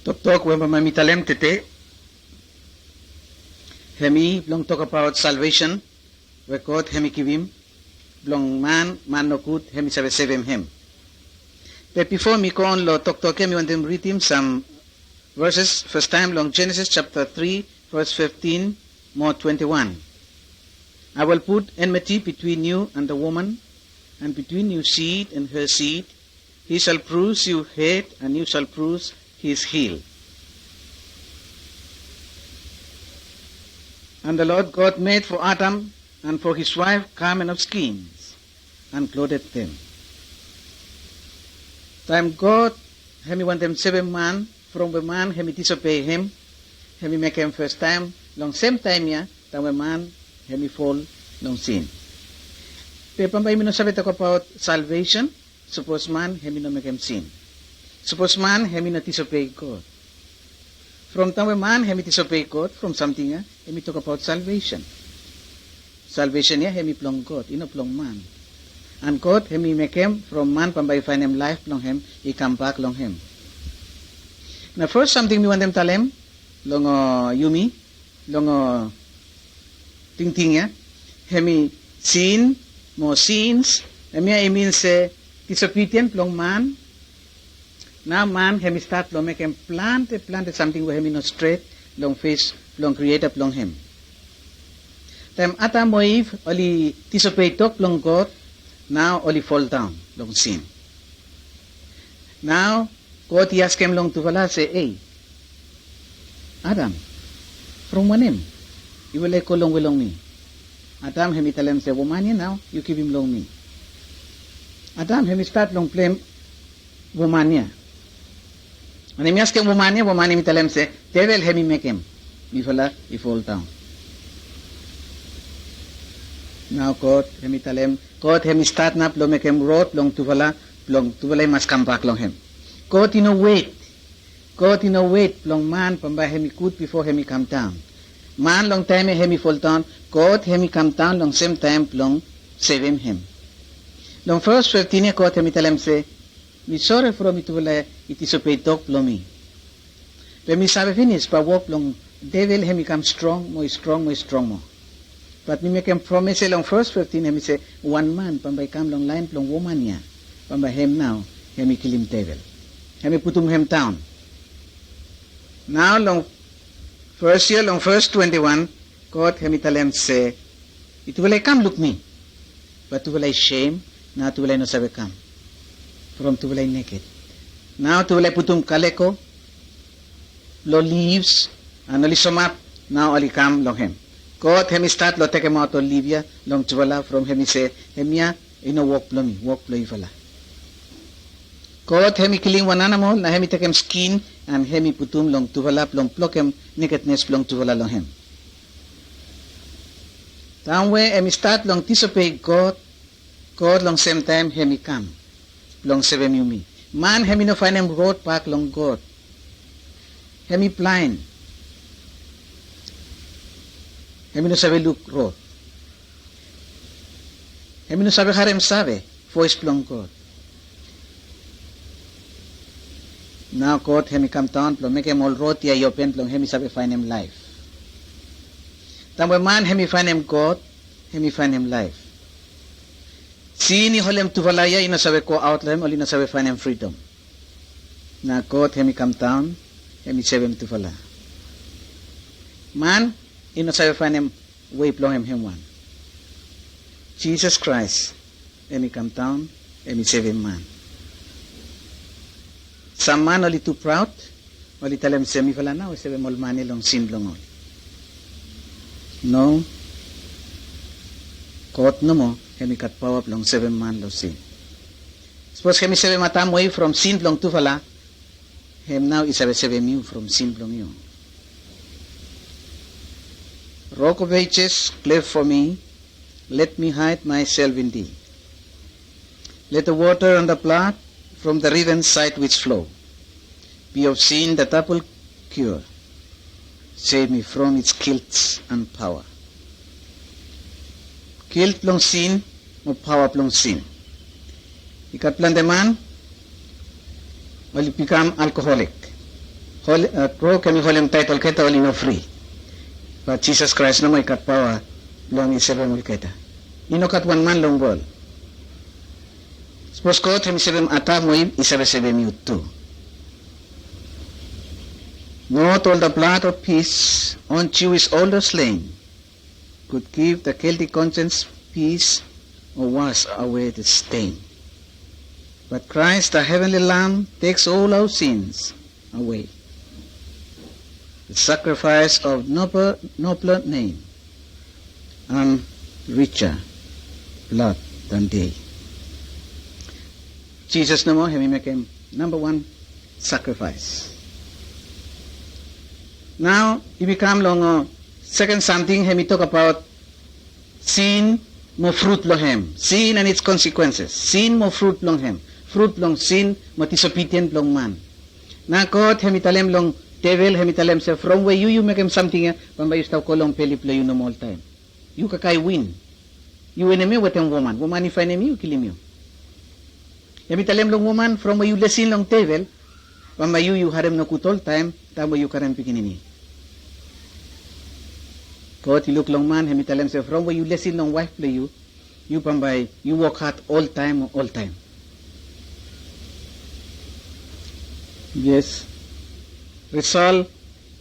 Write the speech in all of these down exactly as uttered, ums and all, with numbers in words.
Toktok we bambae mi talem tede, hemi blong tokbaot salvesen we God hemi givim blong man, man nogud hemi save sevem hem. Be bifo mi go on lo toktok ya, mi wantem ridim sam verses, fastaem long Genesis japta tri, ves fiftin mo twenti wan. I will put enmity between you and the woman, and between your seed and her seed. He shall bruise your head, and you shall bruise his heel. And the Lord God made for Adam and for his wife garment of skins, and clothed them. Taem God hemi wantem sevem man from we man hemi disobei hem, hemi mekem fastaem long sem taem ya, taem we man hemi fol long sin. Be bambae yumi no save tokbaot salvesen sapos man hemi no mekem sin. Sapos man hemi no disobei God. From taem we man hemi disobei God, from samting ya hemi tokbaot salvesen. Salvesen ya hemi blong God, i no blong man. And God hemi mekem from man bambae i faenem laef blong hem i kambak long hem. Nao fes samting mi wantem talem long, uh, yumi, long, uh, tingting ya, hemi sin mo sins, hemia i min se disobidien blong man. Nao man hemi stat blong mekem plante, plante samting we hemi no stret long fes blong Krieta blong hem. Taem Adam mo Iv oli disobei tok blong God, nao oli foldaon long sin. Nao God i askem long tufala se, "Ei, Adam, from wanem yufala i go longwe long mi?" Adam hemi talem se, "Woman ya nao yu givim long mi." Adam hemi stat long blem woman ya. Wanem, i askem woman ya, woman hemi talem se, "Devel hemi mekem mifala i foldaon." Nao God hemi talem, God hemi stat nao blong mekem rod blong tufala, blong tufala i mas kambak long hem. God i no wet. God i no wet blong man bambae hemi gud bifo hemi kamdaon. Man long taem ya hemi foldaon, God hemi kamdaon long sem taem blong sevem hem. Long ves fiftin ya God hemi talem se, "Mi sore from yutufala i disobei tok blong mi. Be mi save finis bae wok blong devel hemi kam strong mo i strong mo i strong moa." Bat mi mekem promes ya long ves fiftin, hemi se wan man bambae i kam long laen blong woman ya, bambae hem nao hemi kilim devel, hemi putum hem daon. Nao long ves ya, long ves twenti wan, God hemi talem se, "Yutufala i kam luk mi." Bat tufala i sem, nao tufala i no save kam, from tufala i neked. Nao tufala i putum kaleko long livs, and oli somap, nao oli kam long hem. God hemi stat long tekemaot ol liv ya long tufala, from hemi se, "Hemia i no wok blong mi, wok blong yufala." God hemi kilim wan anamol, nao hemi tekem skin and hemi putum long tufala blong blokem nekednes blong tufala long hem. Taem we hemi stat long disobei God, God long sem taem hemi kam blong sevem yumi. Man hemi no faenem rod bak long God. Hemi blaen. Hemi no save luk rod. Hemi no save harem save voes blong God. Nao God hemi kamdaon blong mekem ol rod ya i open blong hemi save faenem laef. Taem we man hemi faenem God, hemi faenem laef. Sin i holem tufala ya i no save goaot long hem, oli no save faenem fridom. Nao God hemi kamdaon, hemi sevem tufala. Man i no save faenem wei blong hem hemwan. Jisas Kraes hemi kamdaon, hemi sevem man. Sam man oli tu praod, oli talem se mifala nao i sevem ol man ya long sin blong oli. No. God nomo hemi gat paoa blong sevem man long sin. Sapos hemi sevem Adam mo Iv from sin blong tufala, hem nao i save sevem yu from sin blong yu. Rock of ages, cleft for me, let me hide myself in thee. Let the water and the blood from the riven side which flow be of sin the double cure. Save me from its guilt and power. Guilt blong sin mo paoa blong sin. I gat plante man oli bikam alkoholik, Rok hemi holem taet olgeta oli no fri. Bat Jisas Kraes nomo i gat paoa blong i sevem olgeta. I no gat wan man long wol. Sapos God hemi sevem Adam mo Iv, i save sevem yu tu. Not all the blood of peace on Jewish older slain could give the guilty conscience peace or wash away the stain. But Christ, the heavenly Lamb, takes all our sins away. The sacrifice of noble, nobler name and richer blood than they. Jisas nomo hemi mekem namba wan sakrifaes. Nao yumi kam long seken samting, hemi tokbaot sin mo frut blong hem. Sin and its consequences. Sin mo frut blong hem. Frut blong sin mo disobedien blong man. Nao God hemi talem long devel, hemi talem se, from we yu yu mekem samting ya, bambae yu stap go long beli blong yu nomo oltaem. Yu kakae win. Yu enemi wetem woman. Woman i faenem yu, kilim yu. Hemi talem long woman, from we yu lesin long devel, bambae yu yu harem nogud oltaem taem we yu karem pikinini. God i luk long man, hemi talem se, from we yu lesin long waef blong yu, yu bambae yu wok had oltaem, oltaem. Yes. Risol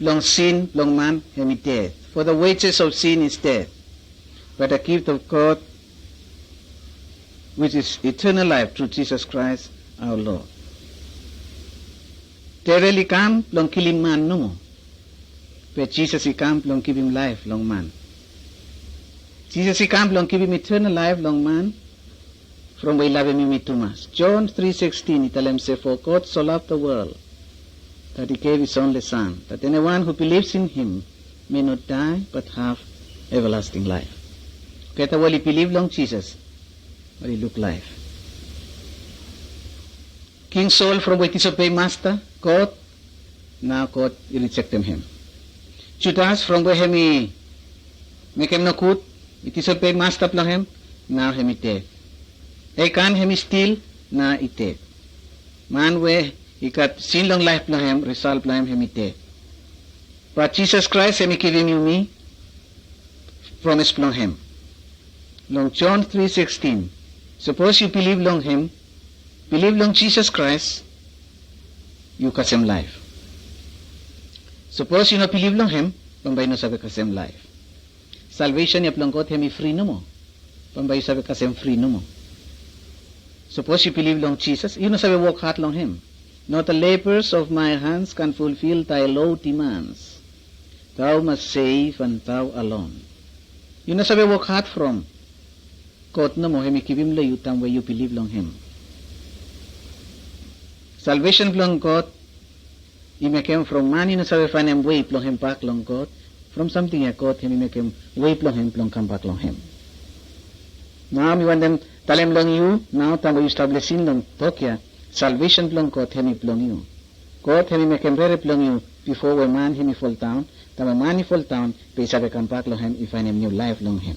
blong sin blong man hemi ded. For the wages of sin is death, but the gift of God, which is eternal life through Jesus Christ our Lord. Devel i kam blong kilim man nomo, be Jisas i kam blong givim laef long man. Jisas i kam blong givim eternal laef long man, from we i lavem yumi tumas. John three sixteen i talem se, for God so loved the world that he gave his only Son, that anyone who believes in him may not die but have everlasting life. Olgeta we oli bilif long Jisas oli luk laef. King Sol, from we i disobei Masta God, nao God i rijektem hem. Judas, from we hemi mekem nogud, i disobei Masta blong hem, nao hemi ded. Ekan, hemi stil, nao i ded. Man we i gat sin long laef blong hem, risol blong hem hemi ded. Bat Jisas Kraes hemi givim yumi promes blong hem. Long John three sixteen, sapos yu bilif long hem, bilif long Jisas Kraes, yu kasem laef. Sapos yu no bilif long hem, bambae yu no save kasem laef. Salvesen ya blong God hemi fri nomo. Bambae yu save kasem fri nomo. Sapos yu bilif long Jisas, yu no save wok had long hem. Not the labors of my hands can fulfill thy law demands. Thou must save and thou alone. Yu no save wok had from God nomo hemi givim long yu taem we yu bilif long hem. Salvesen blong God i mekem from man i no save faenem wei blong hem bak long God, from samting ya God hemi mekem wei blong hem blong kambak long hem. Nao mi wantem talem long yu, nao taem we yu stap lesin long tok ya, salvesen blong God hemi blong yu. God hemi mekem rere blong yu bifo we man hemi foldaon, taem we man i foldaon be i save kambak long hem, i faenem niu laef long hem.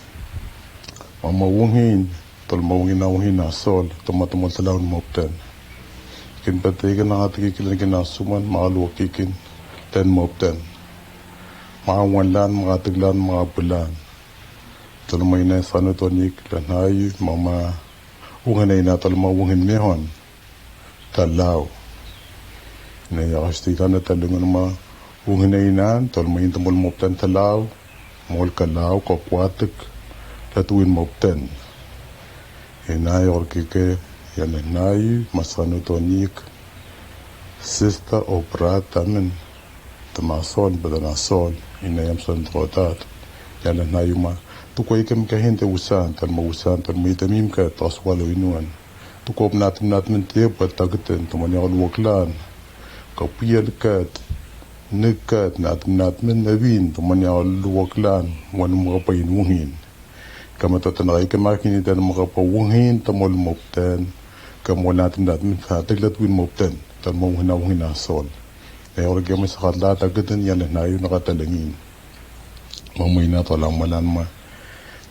Ma ma wungin, tol ma wungin a wungin a sol, tol ma tol ma tala un mopten. Kin pete ikin a ngati kikilen kin a suman, ma alua kikin, ten mopten. Ma wan lan, ma katik lan, ma bulan. Tol ma ina sanu tonik, lan hayu, ma ma wungin a ina tol ma wungin mehon. Talau. Ina ya kasti tana talungan ma wungin a ina, tol ma in tambol mopten talau. mol kalauk o kwatik latuwin mopten. Ina yorkike ya na nayu masanu tonik sista o brata men tamason bata nason ina yam son tokotat. Ya na nayu ma tukwa ikem ka hente usan tan ma usan tan ma item im ka toswalo inuan. Tukop natim natim te pa takiten to mani ol woklan. Ka piel kat nik kat natim natim na win to mani ol woklan wan makapain wungin. Ka ma tatan rai ka makin itan makapa wungin ta mol mopten. Ka mol natim natim ta tek lat win mopten ta mo wungin a wungin a sol. Na ol kema sakat la takiten ya na nayu na katalengin. Mama ina tol a malan ma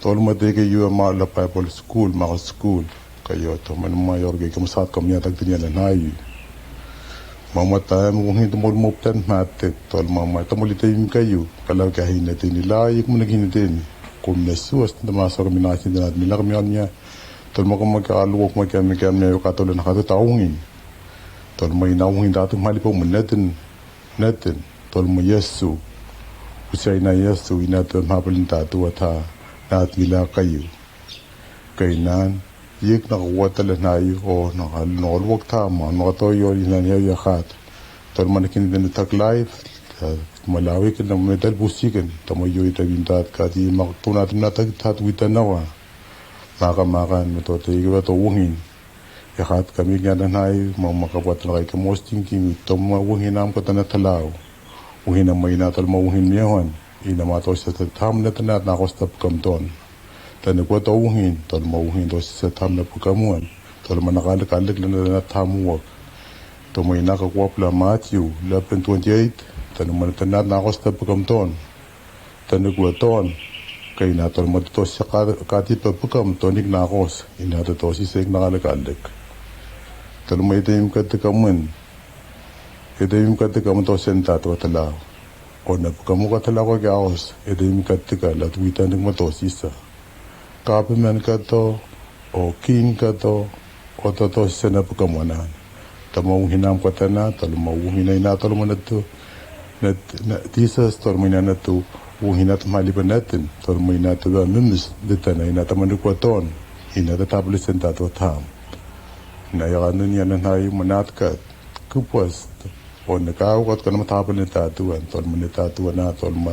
tol ma teke yu a ma la Bible school ma school. Ka yu a to man ma yor ke kama sat kam ya tak tin ya na nayu. Mama taem wongin to mol mopten matek tol mama to mol ite im ka yu ka la ka hina tin la yik mun hina tin. Kom na suas tin ma so kam na tin na mi la kam ya mi ya. Tol ma kam ka lu wok ma ka mi ka mi ka tol na ka ta wongin. Tol ma ina wongin ta tu mali po mun na tin. Naten tol mo Yesu. Usia ina Yesu ina te mapel ni tatu ata nat mila kayu. Kainan yek na kawata le nayu o na kalwak tama na katoyo ina neu yakat. Tol mo nakin den tak life. Malawi ken na metal busiken tama yo ita bintat kati mak tunat natak tat wita nawa. Maka maka na to te iwa to wungin. Ia kat kami ki ana nai ma maka buat na kai kemos tingting to ma wungin am kata na talau. Wungin am ma ina tol ma wungin miawan ina ma to sa tam na tana na kosta pukam ton. Tana kua to wungin tol ma wungin to sa tam na pukam wan tol ma na kalik kalik na tam wok. To ma ina ka kuap la Matthew eleven twenty-eight tana ma na tana na kosta pukam ton. Tani kua ton ka ina tol ma totosi a kati pa pukam tonik na kos ina totosi sek na kalekaldek. Tol ma ita im kati kamun ita im kati kamun tosen tatu katalau. O na pukam u katalau ka kia os ita im kati ka la tuitanik ma tosi sa. Kapiman kato o king kato o toto sena puka mwana. Tama uhina mkatana toluma uhina ina toluma natu. Jisas toluma ina natu uhina tama lipa natin toluma ina tu ga mimis ditana ina tama nukua ton. Ina ta tabli senta to tam. Ina yaka nuni ana nai manat kat kupas. O ne ka ukat kana ma tapel ne tatuan tol ma ne tatuan a tol ma.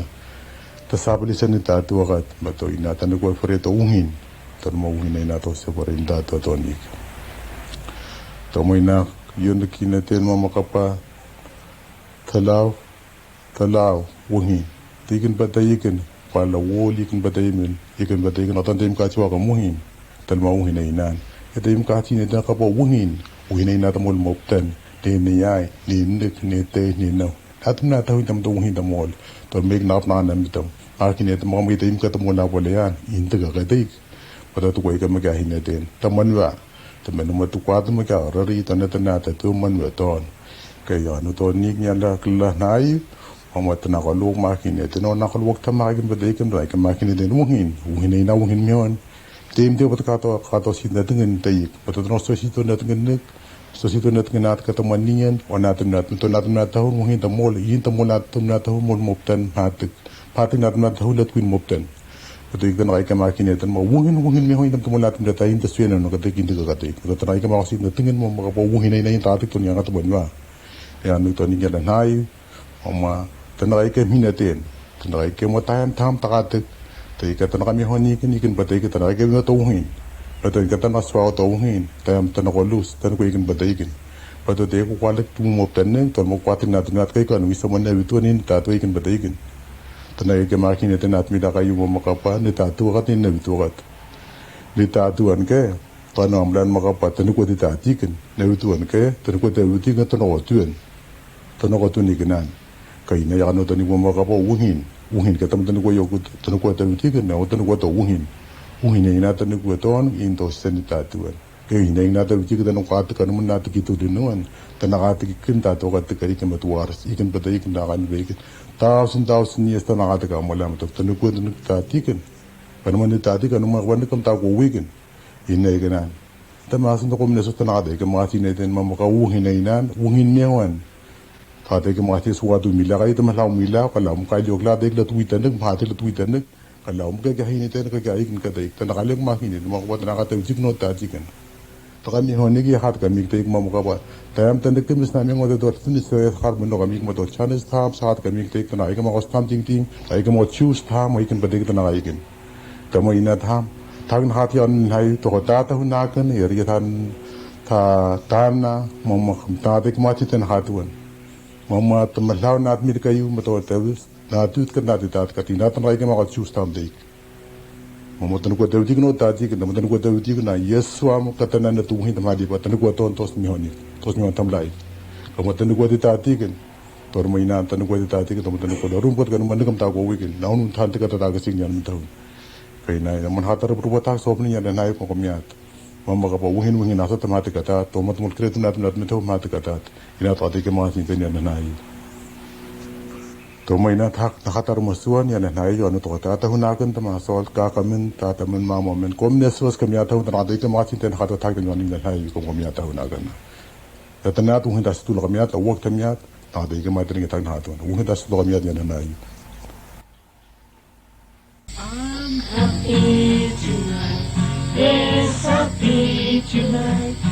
Ta sapel isen ne tatuakat ma to ina ta ne kua fere to ungin. Tol ma ungin na ina to se fere ne tatua to nik. To ma ina yon ne kina ten ma makapa. Talau talau ungin. Tikin bata ikin pala wol ikin bata imin ikin bata ikin otan tem kati waka muhin. Tol ma uhin na inan. Eta im kati ne ta kapa uhin. Uhin na ina ta mol moptan ne ne ai ne nik ne te ne no. Atum na ta uhin ta mol. Tol mek na ap na na mitam. Aki ne ta maka mita im kata mol na pole an in ta kaka ta ik. Pata tu koi ka maka hin ne ten ta manwa. Te menu ma tu kwatu ma kia rari tana tana ta tu man we ton. Ke ia nu to nik nia la kla nai. Mama tana ka luk ma ki ne tena na ka luk ta ma ki bata ikin rai ke ma ki ne ten wungin wungin ina wungin mion. Te im te bata ka to ka to sit na tingen ta ik bata tana so sit na tingen nik. So sit na tingen at ka ta man nien o na tena to na tena ta wungin ta mol in ta mol na tena ta mol moptan na tik. Patik na tena ta hula twin moptan. Kata ikan rai kama kine tan ma wungin wungin me hoin kam tamo latum data in ta suena no kata ikin tika kata ik kata rai kama kasi na tingin mo maka pa wungin na ina in ta atik toni anga tamo nua. Ya nu toni kena nai. Oma tan rai ke mina ten tan rai ke mo taem tam ta katik. Ta ika tan kami honi ikin ikin bata ikin tan rai ke mo ta wungin. Bata ika tan aswa ta wungin taem tan ko lus tan ko ikin bata ikin. Bata te ko kwalek tu moptan neng tol mo kwatik na tena at ka ikan wisa mo na witu ni ta tu ikin bata ikin. Tana ike makin ete na tmida ka yumo makapa ne tatu akat ne na witu akat. Ne tatu an ke tana amlan makapa tani kua te tatikin na witu an ke tani kua te witu ikin tana kua tuen. Tana kua tuen ikinan. Ka ina yakano tani kua makapa wungin wungin ke tam tani kua yoku tani kua te witu ikin na tani kua te wungin. Wungin ina tani kua ton in to seni tatu an. Ke ina ina ta wiki kita no kati kanu mun nati kitu dinuan. Tana kati kikin ta to kati kari kema tuaris ikin bata ikin ta kan be ikin. Thousand thousand years tana kati ka mola ma to tanu kua tanu ta tikin. Kanu mun ta tikin kanu ma kwan kam ta ko wikin. Ina ikinan. Ta masin to kom neso tana kati kema kati ne ten ma maka wungin ina inan wungin mewan. Kati kema kati suatu mila kai tama lau mila kala mukai liok la tek la tuitanik ma tek la tuitanik. Kala om keke hini ten keke aikin kata ik tana kale kuma hini ma kapa tana kata ujik no ta jiken. Taka mi honi ki hat ka mik te ik ma mo kapa. Taem tana kimis na mi ngo te dot finis se har mo no ka mik ma dot chanes tam sa hat ka mik te ik tana aikin ma ko stam ting ting aikin ma ko chus tam aikin pa te ik tana aikin. Tamo ina tam tak na hat yon hai toko tata hunaken eri tan ta tana mo mo ta te ik ma ti ten hat wen. Mo mo ta ma lau na mit ka yu mo to te wis. Na tut kat na ti tat kat ina tan aikin ma ko chus tam te ik. Mama tanu kua tau tikin o tatikin, mama tanu kua tau tikin na Yesua mo katana na tuhin tamadi pa tanu kua ton tos mihoni, tos mihon tamlai. Kama tanu kua ti tatikin, tor mo ina tanu kua ti tatikin, tama tanu kua rum kua kanu manikam ta ko wikin, na unun tan tika tata ka sing yan mitaun. Kaina ina man hatar prupa tak sopni yan na iko komiat. Mama kapa wihin wihin na sata mati kata, toma tuma kret na tuna tuma tau mati kata. Ina tati ke masin tani yan na iko. Toma ina tak na hatar mo suan yan na iko anu toko tata hunakan tama sol kakamin tata min mama min kom ne suas kamiata hun tana tati ke masin tani hatar tak tani yan na iko komiata hunakan. Tata na tu hin ta situ la kamiata wak tamiat tati ke masin tani tak na hatar. Wak hin ta situ la kamiata yan na iko. I'm happy tonight. Yes, happy tonight.